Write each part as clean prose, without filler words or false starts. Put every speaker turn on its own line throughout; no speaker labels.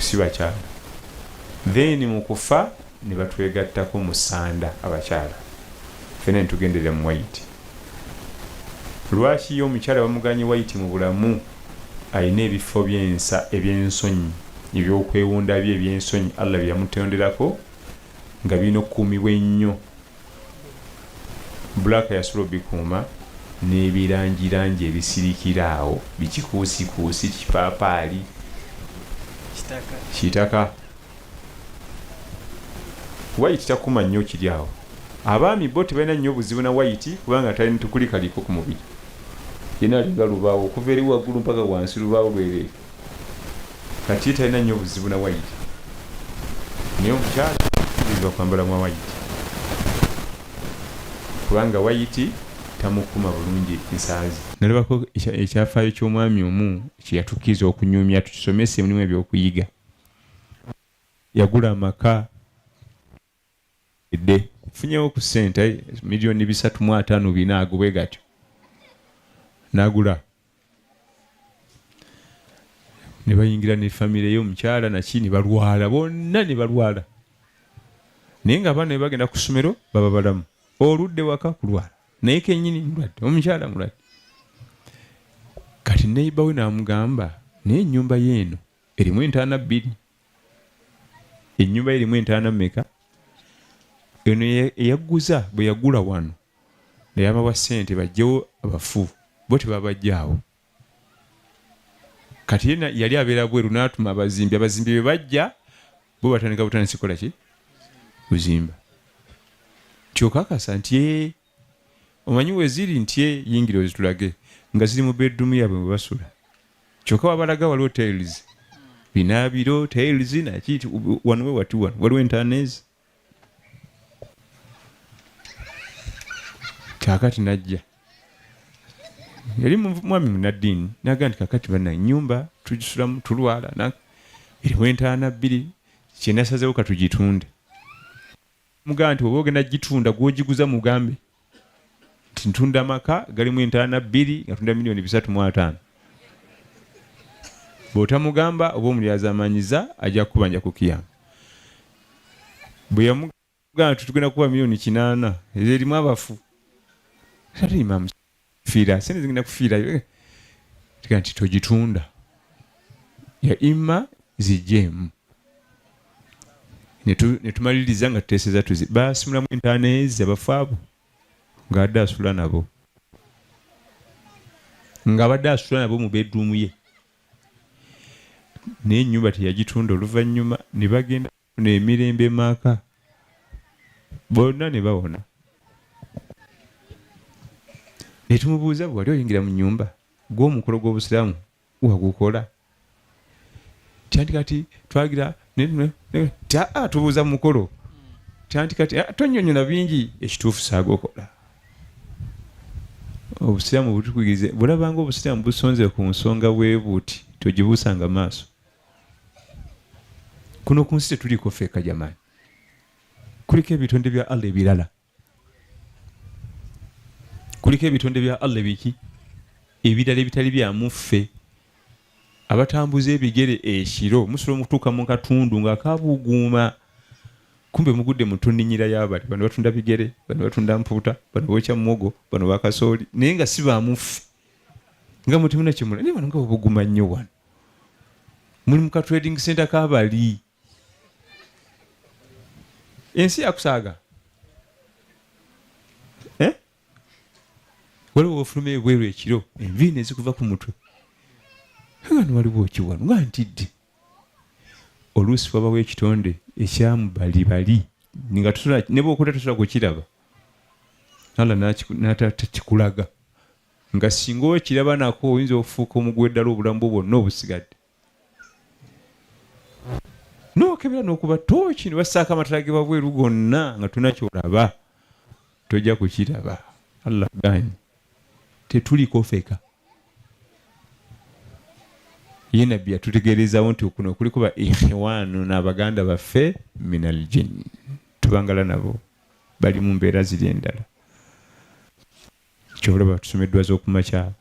Si bakyala. Then mu kufa ne batwegattako mu ssanda abakyala. Ffena ne tugenderera mu white. Lwaki ye omukyala bamuganye white mu bulamu alina ebifo by'ensa eby'ensonyi eby'okwewunda bye eby'ensonyi Allah bye yamutonderako nga birina okukuumibwa ennyo. Black yasobola obikuuma n'ebirangirangi ebisirikira awo bikikuusikuusi kipaapaali kitaka. White takuma nnyo kiri awo. Abaami bo tebalina nnyo buzibu na white kubanga talina tukuli kaliko ku mubiri. Yenna alinga lubaawo okuva eri waggulu mpaka wansi lubaawo lwereere. Kati ye talina nnyo buzibu na white. Naye omukyala takkirizibwa kwambala mwa white kubanga white tamukuma bulungi nsaazi. Nalabako ekyafaayo ky'omwami omu kye yatukkiriza okunyumya tukisomese mulimu ebyokuyiga. Yagula amaka edde funyewo ku ssente miliyoni 350 4 ago bwe gatyo n'agula ne bayingira ne famire ye omukyala naki ne balwala bonna ne balwala naye nga abaana bagenda ku ssomero baba balamu oludde waka kulwala naye kenyini mulwadde omukyala mulwadde kati neyiba we n'amugamba naye ennyumba ye eno erimu entaana bbiri ennyumba ye erimu entaana mmeka eno eyagguza bwe yagula wano naye abawa ssente bajjewo abafu bo tebabajjaawo kati ye yali abeera bweru n'atuma abazimbi abazimbi bwe bajja bo batandika butandisi kola ki kuzimba kyokakasa nti ee omanyi weziri nti e yingira ozitulage nga ziri mu bedroom yaabwe mwe basula kyokka wabalaga waliwo tiles binaabiro tiles naki wano we wati wano waliwo entaana ezi kakati najja yali mwami munaddiini naga nti kakati bana nyumba tugisulamu tulwala erimu entaana bbiri kyenasazewo katugitunde mugamba nti oba ogenda gitunda gwogiguza mugambe nti ntunda maka galimu entaana bbiri nga tunda miliyoni 350 bw'otamugamba oba omulyazamanyiza ajja kukubanja ku kiyama bwe yamugamba nti tugenda kuba miliyoni 800 ezo erimu abafu ate imamu fiira sente zigenda kufiirayo eh, nti togitunda ya imma zijjeemu netumaliriza nga tuteeseza tuzi basimulamu entaana ezi abafu abo ng'abadde asula nabo ng'abadde asula nabo mu bedroom ye naye ennyumba teyagitunda oluvannyuma ne bagenda funa emirembe maka bonna ne bawona ne tumubuuza bwe wali oyingira mu nnyumba gw'omukolo gw'obusiraamu wagukola tyanti kati twagira ti aa tubuuza mukolo tyanti kati tonyonyola bingi ekituufu saagukola obusiraamu butukugirize bulabanga obusiraamu busonze ku nsonga bwebuti togibuusanga maaso kuno ku nsi tetuliiko ffekka jamani kuliko ebitonde bya allah ebirala kuliko ebitonde bya allah biki ebirala ebitali byamuffe abatambuza ebigere ekiro musobola omutuuka mu katundu nga kabuguuma kumbe mugudde mu tuninyira yabali bano batunda bigere bano batunda mpuuta bano bokya muwogo bano bakasooli naye nga si bamuffe nga mutemuna kyemula naye bano nga babuguma nnyo wano muli mu ka trading center kabali ensi yakusaaga eh? Waliwo wofuluma ebweru ekiro enviiri nezikuva ku mutwe nga waliwo okiwano nga ntidde oluusi wabawo ekitonde ekyamubali bali nga ne bwokuta tosobola kukiraba Allah natakikulaga nga singa okiraba nako oyinza okufuuka omugwa eddala obulamu bwo bwonna obusigadde nokebera nokuba tooki ne bassaako amatala ge babweru gonna nga tolina kyolaba tojja kukiraba Allah ganye tetuliko feka ye nabbi yatutegeerezawo nti kuno kuliko ba ikhiwanu n'abaganda baffe min aljin tubangala nabo bali mu mbeera ziri endala kyolaba tusoma eddwa z'okumakya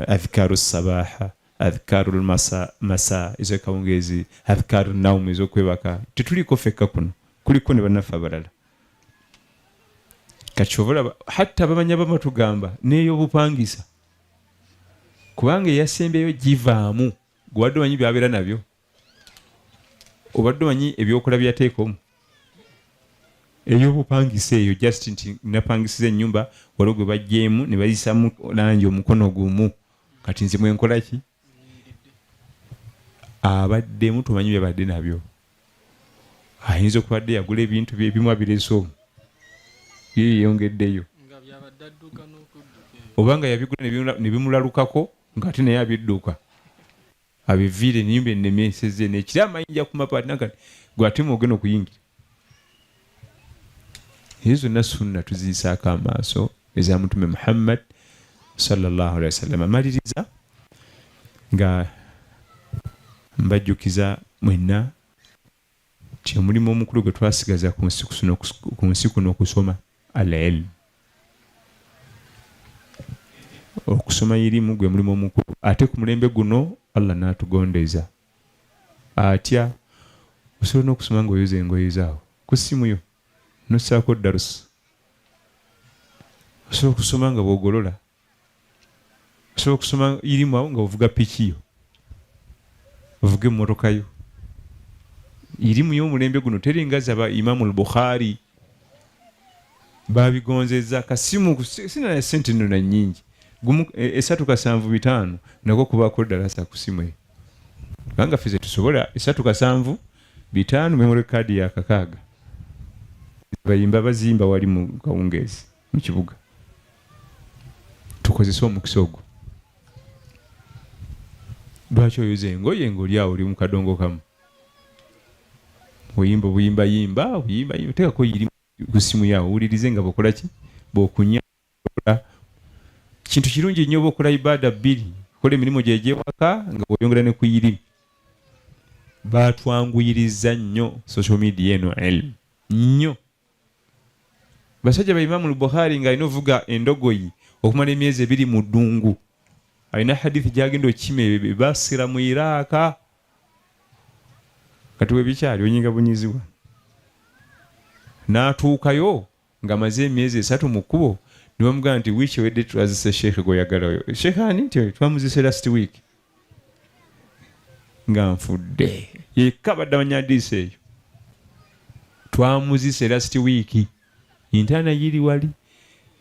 adhikaru sabaha. Adhkarul masa, masa ez'ekawungeezi, adhkaru naum ez'okwebaka. Tetuliiko fekka kuno, kuliko ne bannaffe abalala. Kati kyova olaba hatta bamanya bamatugamba n'ey'obupangisa, kubanga eyasembyeyo givaamu. Gwe obadde omanyi byabeera nabyo, obadde omanyi ebyokola byateeka omu ey'obupangisa eyo, just nti napangisiza ennyumba, waliwo gwe bajjeemu ne bayisamu langi omukono gumu, kati nze mwenkola ki? Abaddemu tumanyi byabadde nabyo, ayinza okubadde yagula ebintu bye ebimu abireese omwo, ye yeyongeddeyo, oba nga yabigula ne bimulalukako ng'ate naye abidduka abiviire ennyumba ennemeseze nekiri amayinja ku mapaati nakati gwe ate mwogenda okuyingira. Ezo zonna sunna tuziyisaako amaaso eza Mutume Muhammad sallallahu alaihi wasallam. Amaliriza nga mbajjukiza mwenna nti omulimu omukulu gwe twasigaza ku nsi kuno okusoma al-ilm, okusoma irimu gwe mulimu omukulu. Ate ku mulembe guno Allah n'atugondeza atya, osobola n'okusoma ng'oyoza engoye zaawo ku ssimu yo nossaako darusi, osobola okusoma nga bw'ogolola, osobola okusoma irimu awo nga ovuga piki yo, ovuga emmotoka yo. Irimu y'omulembe guno teringa zaba Imamu al-Bukhari, babigonzeza kasimu sina sente nno na nnyingi, gumu 375 nako kubaako ddalasa ku simu eyo, kubanga ffe zetusobola 375, memory card ya 6 bayimba bazimba wali mu kawungeezi mu kibuga. Tukozese omukisa ogwo. Lwaki oyoza engoye ng'oli awo oli mu kadongo kamu oyimba obuyimbayimba obuyimbayimba? Teekako iri ku simu yawo owulirize nga bwokola ki, bwokunya. Kintu kirungi nnyo oba okola ibaada bbiri, kola emirimu gye egy'ewaka nga bw'oyongera ne ku irimu. Batwanguyiriza nnyo social media eno ilmu nnyo. Basajja ba Imamu al-Bukhari ng'alina ovuga endogoyi okumala emyezi 2 mu ddungu, alina hadithi gy'agenda okukima ebyo Basira mu Iraaka. Kati webikyali onyiga bunyizibwa n'atuukayo ng'amaze emyezi 3 mu kkubo, ne bamugamba nti wiiki ewedde twazise sheekhe gw'oyagala oyo. Sheekhe ani? Nti twamuzise last week nga nfudde. Yekka abadde amanya hadiisi eyo, twamuzise last week, intaana yiri wali.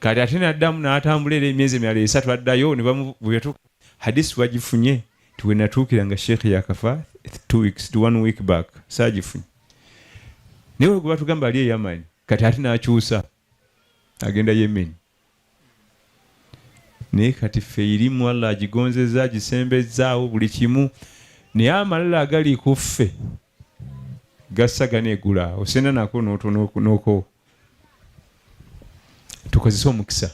Kati ate n'addamu n'atambula era emyezi emirala 3 addayo, ne bweyatuuka hadisi wagifunye ti we natuukira nga sheekhe yakafa 2 weeks to 1 week back, saagifunye. Naye gwe batugamba ali e Yamani, kati ate n'akyusa agenda Yemen. Naye kati ffe irimu Allah agigonzezza, agisembezzaawo buli kimu, naye amalala agali ku ffe gassa ganeegula osenda nako n'oko. Tukozese omukisa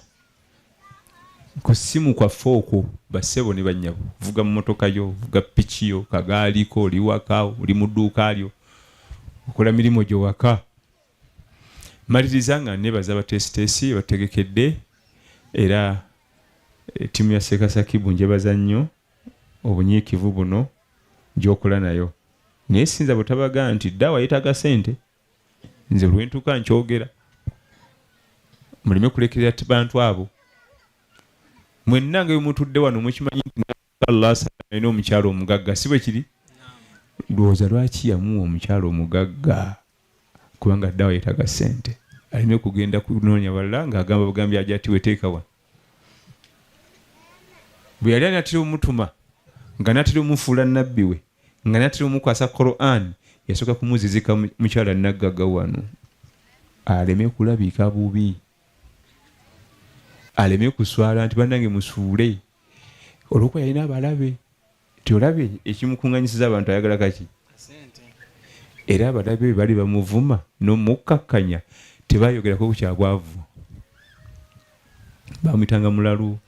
ku ssimu kwaffe okwo, bassebo ne bannyabo. Vuga mmotoka yo, vuga piki yo, kagaaliko, oli waka, oli mu dduuka lyo, okola mirimu gyo waka. Maliriza nga nebaza abateesiteesi abategekedde, era ttiimu ya Seeka Sakibu njebaza nnyo obunyiikivu buno gy'okola nayo. Naye sinza bwetabaga nti ddawa yeetaaga ssente, nze lwentuuka nkyogera, muleme kulekerera bantu abo. Mwenna nga bwe mutudde wano mukimanyi nti Allah alina omukyalo omugagga, si bwe kiri? Ndowooza lwaki yamuwa omukyalo omugagga? Kubanga ddawa yeetaaga ssente, aleme kugenda kunoonya balala ng'agamba bugambi aja ati weteeka wano. Bwe yali anatera omutuma, nga natera omufuula nabbi we, nga natera omukwasa Quran, yasooka kumuzizika mukyala naggagga wano aleme kulabika bubi, aleme kuswala nti bannange musuule, olwokuba yalina abalabe. Ti olabye ekimukuŋŋanyisiza abantu, ayagala kaki? Era abalabe be bali bamuvuma n'omukkakkanya, tebayogerako ku kyabwavu, bamuyitanga mulalu,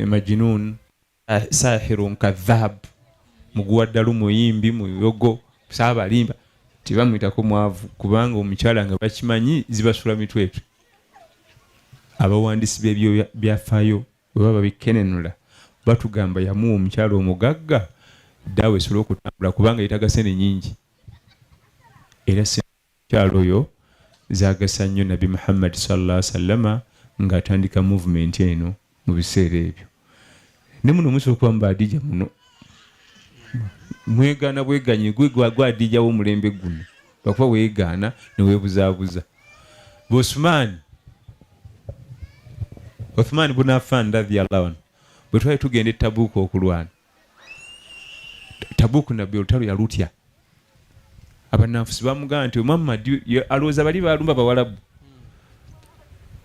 majinun, sahirun kadhab, muguwaddalu, muyimbi, muyogo, saabalimba. Tebamuyitako mwavu, kubanga omukyala nga bakimanyi zibasula mitwetwe. Abawandiisi b'ebyo byafaayo bwe baba babikenenula Batugamba yamuwa omukyala omugagga daawa esobola okutambula kubanga yetaaga sente nyingi, era omukyala oyo zagasa nnyo Nabbi Muhammad sallallahu alaihi wasallama ng'atandika movement eno mu biseera ebyo. Ne muno musobola okuba mu baadija muno mwegaana bweganyi gwe gwa adija w'omulembe guno, lwakuba weegaana ne weebuzaabuza. Bosmaani Othman bun Affan radhiyallahu anhu, bwe twali tugenda e Tabuuku okulwana Tabuuku, Nabbi olutalo yalutya. Abannanfusi bamugamba nti Muhammad alowooza bali balumba Bawalabu,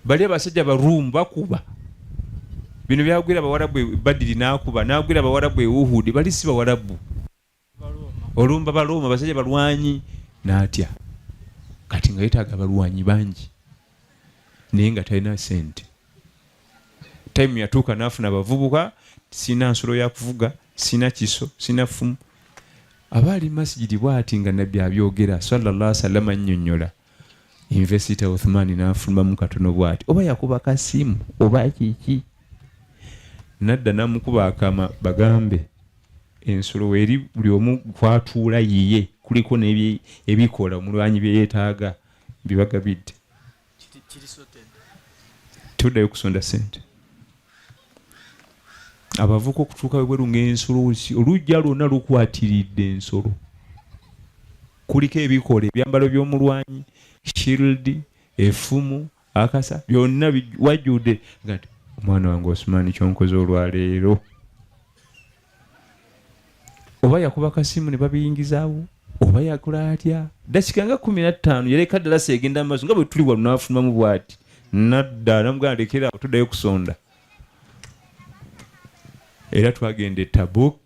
bali abasajja Baruumu bakuba bino byagwira Abawarabu e Badiri, n'akuba n'agwira Abawarabu e Uhudi, bali si Bawarabu, olumba Balooma, basajja balwanyi. N'atya kati nga yeetaaga abalwanyi bangi naye nga talina sente. Time yatuuka n'afuna abavubuka, sina nsolo yakuvuga, sina kiso, sina ffumu. Aba ali masigidi bwati nga Nabbi abyogera sallallahu sallam, annyonnyola investita. Uthmani n'afulumamu katono bwati, oba yakuba kasimu oba kiki, nadda namukuba akama, bagambe ensolo weeri, buli omu kwatuula yiye, kuliko ebikola omulwanyi bye yeetaaga bibagabidde, tuddayo kusonda sente. Abavuka okutuuka webweru ng'ensolo olujja lwonna lukwatiridde ensolo, kuliko ebikola ebyambalo by'omulwanyi, shield, effumu, akasa, byonna wajjudde. Nga nti omwana wange Osumani, kyonkoze olwaleero, oba yakuba kasimu ne babiyingizaawo oba yakola atya, dakika nga 15 yaleka ddalasa egenda mu maaso nga bwe tuli wano, n'afulumamu bw'ati nadda namugamba lekera awo, tuddayo kusonda. Era twagenda e Tabuk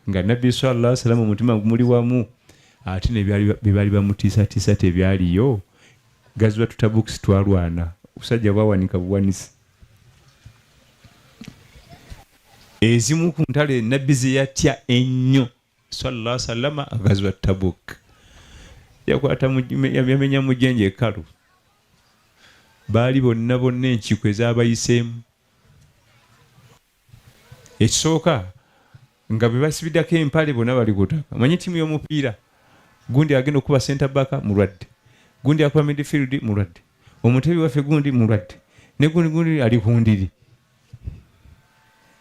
nga Nabbi sallallahu alaihi wasallam omutima gumuli wamu, ate bye baali bamutiisatiisa tebyaliyo. Gazwatu Tabuk twalwana obusajja bwawanika buwanisi. Ezimu ku ntalo Nabbi ze yatya ennyo sallallahu alaihi wasallam, gazwa Tabuk, yakwata yamenya mujenje ekkalu, baali bonna bonna enkiiko ezaabayiseemu. Ekisooka nga be basibiddako empale bonna bali ku ttaka. Omanyi ttiimu y'omupiira, gundi agenda okuba center back mulwadde, gundi akuba midfield mulwadde, omutebi waffe gundi mulwadde, ne gundi gundi ali ku ndiri,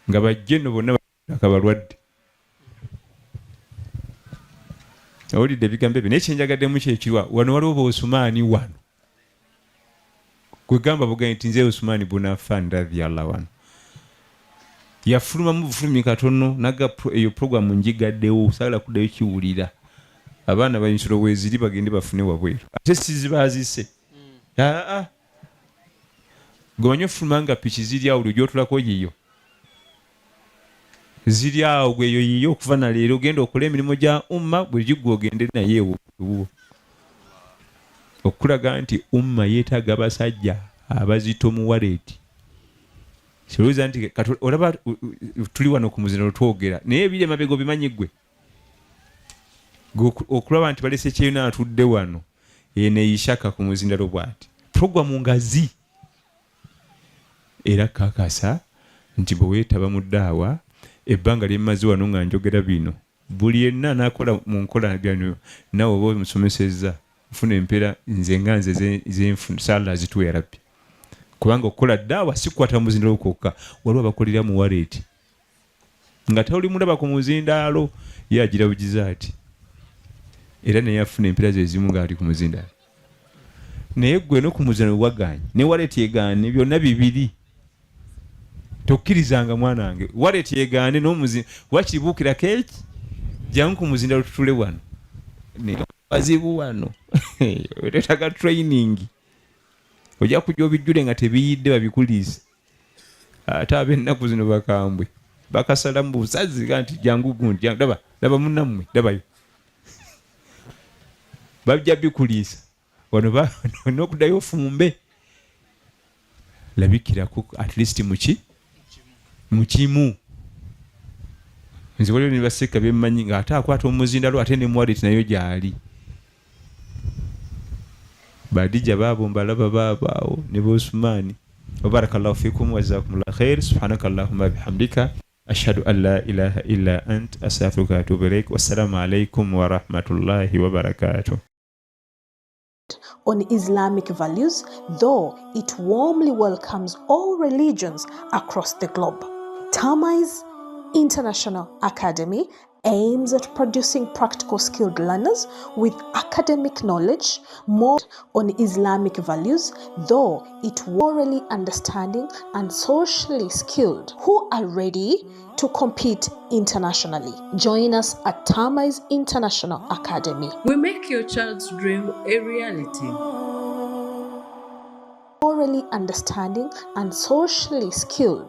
nga bajje nno bonna aka balwadde. Owulidde ebigambo ebyo? Naye kyenjagaddemu kyekirwa wano, waliwo Bosumaani wano kwegamba bugaye nti nze Usumani bun Affan radhiyallahu anhu yafulumamu bufulumi katono naga eyo programu njigaddewo, saagala kuddayo kiwulira. Abaana bayinsolo weeziri bagende bafune wabweru, ate sizibaazise. Aa, gwe ofuluma nga piki ziri awo, gyotulako yiyo ziri awo, gwe eyo yiyo. Okuva na leero ogenda okola emirimu gya umma, bwe giggwa ogende naye ewuwo, okulaga nti umma yeetaaga abasajja abazito mu wallet. Kirowooza nti olaba tuli wano ku muzino twogera, naye ebiri emabega obimanyi ggwe. Okulaba nti balese kyeyuna atudde wano eno eyishaka ku muzindalo bw'ati, programu ngazi, era kakasa nti bwe weetaba mu ddaawa ebbanga lyemmaze wano nga njogera bino, buli yenna anaakola mu nkola byano, naawe oba omusomesezza, nfuna empeera nze nga nze zenfuna saala zituwa ya Rabbi. Kubanga okukola ddaawa si kukwata muzindalo kwokka, waliwo abakolera mu wallet nga toli mulaba ku muzindaalo, ye agira bugiza ati, era naye afuna empeera ze zimu ng'ali ku muzindaalo. Naye gwe no ku muzindaalo wagaanye ne wallet egaane, byonna bibiri tokkirizanga. Mwana wange, wallet egaane n'omuzi wakiri buukirako eki, jangu ku muzindalo tutule wano. Naye wazibu wano wetetaga training, ojja kujja obijjule nga tebiyidde babikuliise. Ate ab'ennaku zino bakambwe, bakasalamu busazi ga nti jangu gundi, laba laba munnammwe, labayo bajja bikuliisa wano n'okuddayo ofumbe. Labikirako at least muki mukimu. Nze waliwo ne baseka bemmanyi ng'ate akwata omuzindalo ate ne muwaleti nayo gyali. Badija baabo mbalaba baabaawo ne Bosumaani. Wabarakallahu fikum wajazakumullah khair. Subhanaka allahumma bihamdika. Ashhadu an la ilaha illa ant astaghfiruka wa atubu ilaik. Wassalamu alaikum warahmatullahi wabarakatuh.
On Islamic values, though it warmly welcomes all religions across the globe. Tamiz International Academy aims at producing practical skilled learners with academic knowledge, more on Islamic values, though it morally understanding and socially skilled, who are ready to compete internationally. Join us at Tamiz International Academy.
We make your child's dream a reality.
Morally understanding and socially skilled.